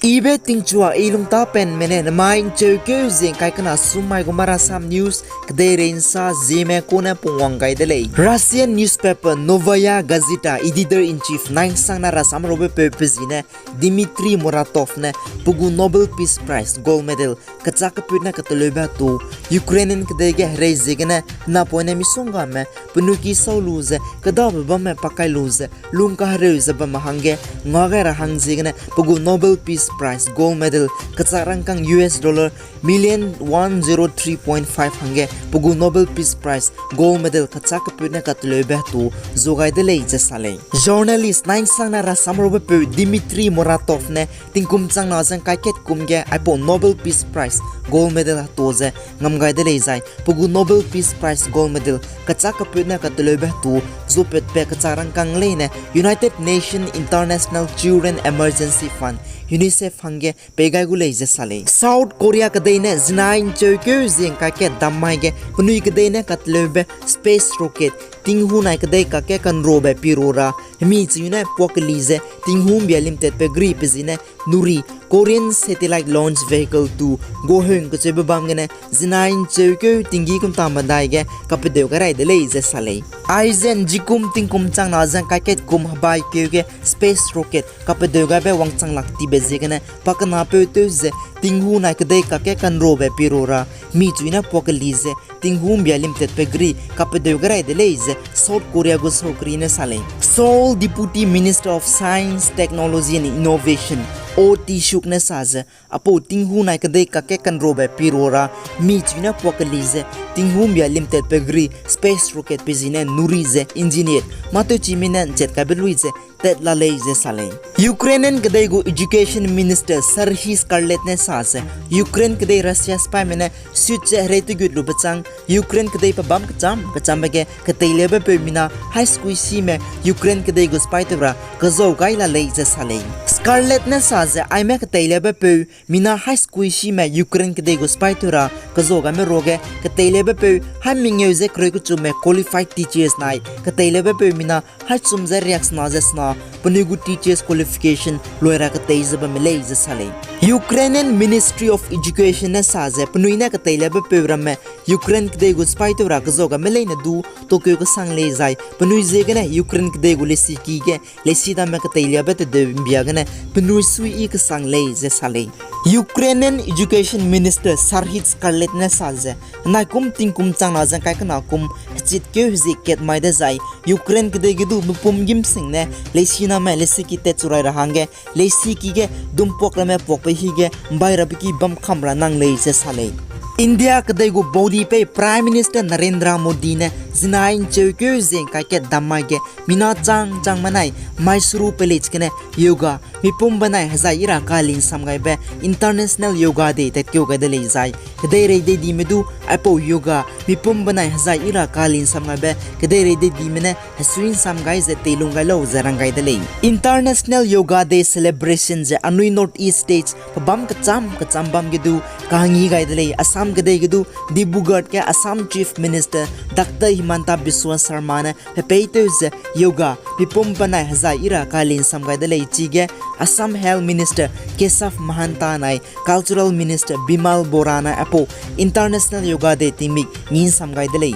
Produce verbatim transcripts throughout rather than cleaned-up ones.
Ibe tingchua i lungtapenme ne nemai ’ncheukeu zie ’ngkai kena sum mai gu Marasam News kedeirei ’nsa zieme kune pungwang gai de lei. Russian newspaper Novaya Gazeta editor-in-chief nai'nsang na rasam rabe peu pe zi ne Dmitry Muratov ne pe gu Nobel Peace Prize gold medal kechâk keput ne kateleube tu Ukrainian kedei ge herei ziegene napoine misonggame penui ki sau lu ze kedabe bamme pakai lu ze lung kahereu ze bamme hangge nga gai ra hang ziegene pe gu Nobel Peace Prize gold medal kechâk rangkâng U S dollar million one zero three point five hangge pe gu Nobel Peace Prize gold medal kechâk keput ne kateleube tu zu gai de lei ze sa lei. Journalist nai'nsang na rasam rabe peu Dmitry Muratov ne tingkum chang na ze ’ngkai kat kum ge aipau Nobel Peace Prize gold medal hetu ze ngam gai de lei zai pe gu Nobel Peace Prize gold medal kechâk keput ne kateleube tu zu petbe kechâk rangkâng leine United Nations International Children Emergency Fund, UNICEF hangge pei gai gu lei ze sa lei. South Korea kedei ne zinai ’ncheukeu zie ’ngkai kat dam mai ge penui kedei ne kateleube space rocket tinghu nai kedei kakge kanrobe piru ra hemi chiu ne puak keli ze tinghu ’mbia limtatbe gri pe zi ne Nuri, Korean Satellite Launch Vehicle two gu heung kecheube bam gene zinai ’ncheukeu tinggi kumta medai ge kapedeu gai rai de lei ze sa lei. Aize ’njikum tingkum chang na ze ’ngkai kat kum hebai keu ge space rocket kapedeu gaibe wangchang lak tibe ziegene pa kena peu tew ze tinghu nai kedei kakge kanrobe piru ra hemi chiu ne puak keli ze tinghu ’mbia limtatbe gri kapedeu gai rai de lei ze South Korea gu sokri ne sa lei. Seoul Deputy Minister of Science, Technology and Innovation, O Tae-suk ne sa ze, aipau tinghu nai kedei kakge kanrobe piru ra hemi chiu ne puak keli ze tinghu ’mbia limtatbe gri space rocket pe zi ne Nuri ze engineer mâ tewchime ne ’nchat kaibe lui ze tat la lei ze sa lei. Ukrainian kedei gu Education Minister Serhiy Shkarlet ne sa ze, Ukraine kedei Russia sipaime ne sut ze herei tegut lube chang Ukraine kedei pe bâm kechâm kechâmbe ge keteileube peu mina hai sekuisime Ukraine kedei gu sipaitew ra kezau gai la lei ze sa lei. Shkarlet ne sa ze aime keteileube peu mina hai sekuisime Ukraine kedei gu sipaitew ra kezau gaime ruage keteileube peu hai mengeu ze kereu kechumme qualified teachers nai keteileube peu mina hai chum ze riaksena ze sena penui gu teachers qualification loi ra ketei ze bamme lei ze sa lei. Ukrainian Ministry of Education ne sa ze penui ne keteileube peu ramme Ukraine kedei gu sipaitew ra kezau gaime leine du tokeu kesang lei zai penui ziegene Ukraine kedei gu lesiki ge lesi dame keteiliabe tedeu ’mbia gene penui suiyi kesang lei ze sa lei. Ukrainian Education Minister Serhiy Shkarlet ne sa ze, naikum tingkum chang na ze ’ngkai kena kum hechitkeu hezie kat mai dezai Ukraine kedei ge du mepum gîm sing ne lesiname lesiki tatchu rai ra hangge lesiki ge dumpuak ramme puakbe hige ’mbai rabe ki bam kam ra nang lei ze sa lei. India kedei gu baudi pei Prime Minister Narendra Modi ne zinai ’ncheukeu zie ’ngkai kat dam mai ge mina chang chang menai Mysuru Palace gene yoga mipum benai hezai i ra kali ’nsam gaibe International Yoga Day tatkeu gai de lei zai kedeirei deidime du aipau yoga mipum benai hezai i ra kali ’nsam gaibe kedeirei deidime ne hesui ’nsam gai ze teilung gai lau ze rang gai de lei. International Yoga Day celebration ze anui North East States pe bâm kechâm kechâm bam ge du kangî gai de lei. Assam kedei ge du Dibrugarh ge Assam Chief Minister Doctor Himanta Biswa Sarma ne pepeitew ze yoga mipum benai hezai i ra kali ’nsam gai de lei chige Assam Health Minister Keshav Mahanta nai Cultural Minister Bimal Borah nai aipau International Yoga Day tingmik ngî ’nsam gai de lei.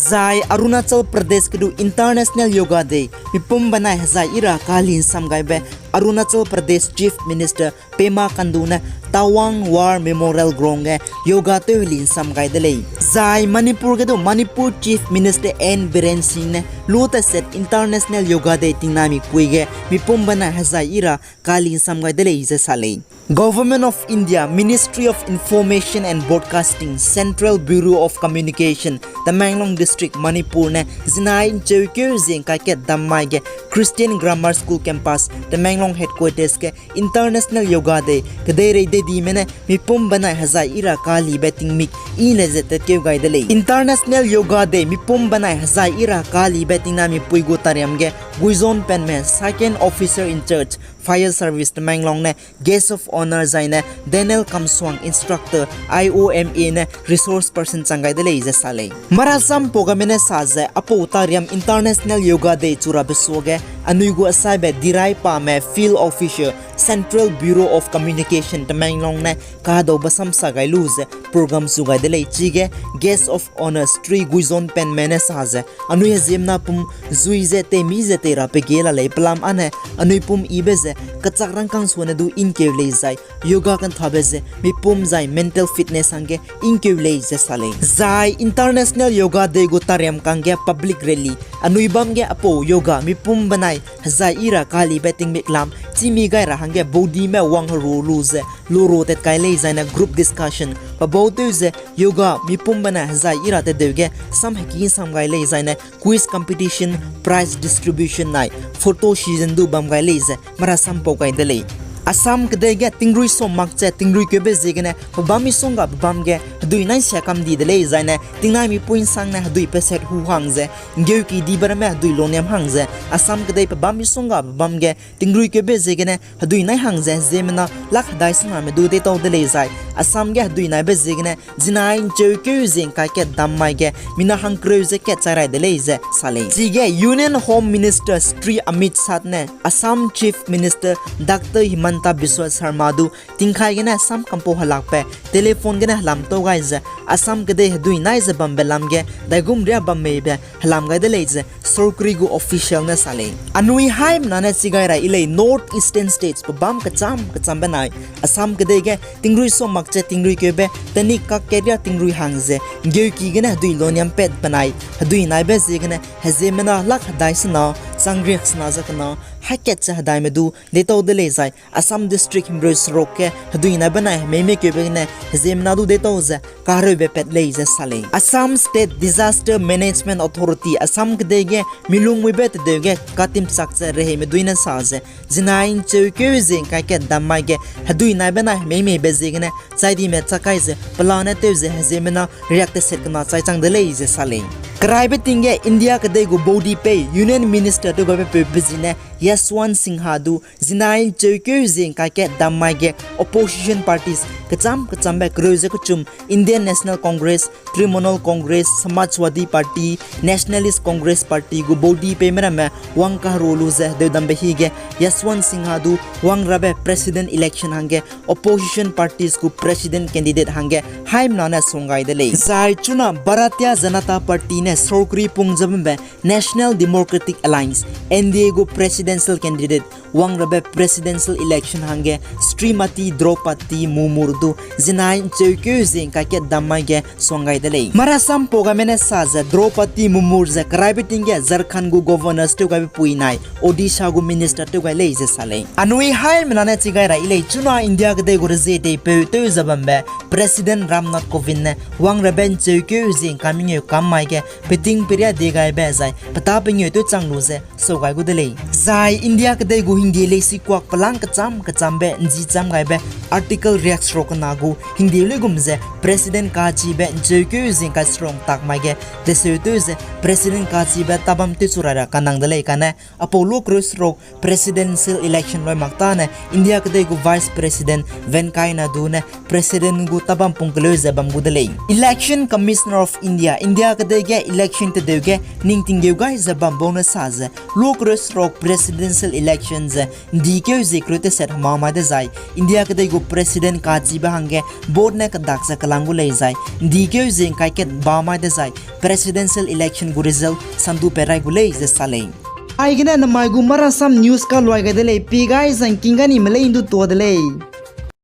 Zai Arunachal Pradesh ge du International Yoga Day mipum benai hezai i ra kali ’nsam gaibe Arunachal Pradesh Chief Minister Pema Khandu ne Tawang War Memorial Ground ge yoga tew heli ’nsam gai de lei. Zai Manipur ge du Manipur Chief Minister N Biren Singh ne lu teset International Yoga Day tingnamikpui ge mipum benai hezai i ra kali ’nsam gai de lei ze sa lei. Government of India, Ministry of Information and Broadcasting, Central Bureau of Communication, Tamenglong District, Manipur ne zinai ’ncheukeu zie ’ngkai kat dam mai ge Christian Grammar School Campus, Tamenglong Headquarters ge International Yoga Day kedeirei deidime ne mipum benai hezai i ra kalibe tingmik i ne ze tatkeu gai de lei. International Yoga Day mipum benai hezai i ra kalibe tingnamikpui gu tariam ge Guizon Penme, Second Officer in Charge, Fire Service Tamenglong ne Guest of Honour zaine Daniel Kamswang, Instructor, I O M A ne Resource Person chang gai de lei ze sa lei. Marasam pau gaime ne sa ze aipau tariam International Yoga Day chu rabe suage anui gu asaibe Dirai Pame, Field Officer, Central Bureau of Communication Tamenglong ne kadaube samsa gai lu ze program su gai de lei. Chige Guest of Honour Shri Guizon Penme ne sa ze, anui heziemna pum zui ze teimi ze tei ra pe ge la lei pelam âne, anui pum yibe ze kechak rangkâng suane du ngkeu lei zai yoga kanthabe ze mipum zai mental fitness hangge ngkeu lei ze sa lei. Zai International Yoga Day gu tariam kangge public rally, anui bam ge aipau yoga mipum benai hezai yi ra kalibe tingmik lam chîmi gai ra hangge baudime wangherua lu ze luro tat kai lei zaine group discussion pebau tew ze yoga mipum benai hezai yi ra tedeu ge sam heki sam gai lei zaine quiz competition, prize distribution nai photo session du bam gai lei ze marasam pau gai de lei. Assam kedei ge tingrui som mak ze tingrui keube ziegene pebâm misongga pebâm ge hedui nai sia kam di de lei zaine tingnai mipui nsangne hedui peset hu hang ze, nggeuki dibe ramme hedui loniam hang ze, Assam kedei pebâm misongga pebâm ge tingrui keube ziegene hedui nai hang ze heziemmena lak hedai sename du deitau de lei zai, Assam ge hedui naibe ziegene zinai ncheukeu zie ngkai kat dam mai ge mina hangkereu ze kat chai rai de lei ze sa lei. Chige Union Home Minister Shri Amit Shah ne Assam Chief Minister Doctor Himanta Biswa Sarma du tingkai gene sam kampau helakbe telephone gene helam tau gai ze Assam kedei hedui nai ze bambe lam ge daigum riâ bam meibe helam gai de lei ze sorkari gu official ne sa lei. Anui haimena ne chi gai ra yi lei North Eastern States pebâm kecham kechambe nai Assam kedei ge tingrui som mak ze tingrui keube tenik kak kat riâ tingrui hang ze nggeuki gene hedui loniam pat benai hedui naibe ziegene heziemmena lak hedai sena chang riak sena ze kena hai kat ze hedaime du deitau de lei zai Assam district himreu seruk ge hedui naibe nai hemeime keube gene heziemmena du deitau ze kahereube pat lei ze sa lei. Assam State Disaster Management Authority Assam kedei ge milung muibe tedeu ge katimchak ze reheime dui ne sa ze zinai ncheukeu zie ngkai kat dam mai ge hedui naibe nai hemeimeibe ziegene chai dime chak kai ze pelane tew ze heziemmena riak teset kena chai chang de lei ze sa lei. Keraibe ting ge India kedei gu baudipei Union Minister tew gaibe peu pe zi ne Yashwant Sinha du zinai ncheukeu zie ngkai kat dam mai ge opposition parties kecham kechambe kereu ze kechum Indian National Congress, Trinamool Congress, Samajwadi Party, Nationalist Congress Party gu baudipei meramme wang kaheru lu ze hedeudambe hige Yashwant Sinha du wang rabe president election hangge opposition parties gu president candidate hangge haimena ne sung gai de lei. Zai chuna Bharatiya Janata Party ne sorkari pung ze bambe National Democratic Alliance, N D A gu presidential candidate wang rabe presidential election hangge Shrimati Droupadi Murmu du zinai ncheukeu zie ngkai kat dam mai ge sung gai de lei. Marasam pau gaime ne sa ze Droupadi Murmu ze keraibe ting ge Jharkhand gu governor tew gaibe pui nai Odisha gu minister tew gai lei ze sa lei. Anui haimena ne chi gai ra yi lei chuna India kedei gu rezie deipeu tew ze bambe President Ram Nath Kovind ne wang rabe ncheukeu zie ngkai mengeu kam mai ge peting peria die gaibe zai petâ pengeu tew chang lu ze sau gai gu de lei. Zai India kedei gu hingde leisi kuak pelâng kecham kechambe nji cham gaibe Article riak seruk kena gu hingde luigum ze President kachibe ncheukeu zie ngkai seruk tak mai ge deseu tew ze President kachibe tabam tewchu rai ra kanang de lei kane aipau lu kereu seruk presidential election lui mak tâne India kedei gu Vice President Venkaiah Naidu ne President gu tabam pung keleu ze bam gu de lei. Election Commissioner of India, India kedei ge election tedeu ge ning tinggeu gai ze bam bau ne sa ze, lu kereu seruk presidential election ze ndikeu zie kereu teset hema mai dezai, India kedei gu President kachibe hangge vote ne kedak ze kelang gu lei zai, ndikeu zie ngkai kat ba mai dezai, presidential election gu result sandu pe rai gu lei ze sa lei. Aigene namai gu marasam news kaluai gai de lei, pi gai zangking gai ni me lei ndu tua de lei.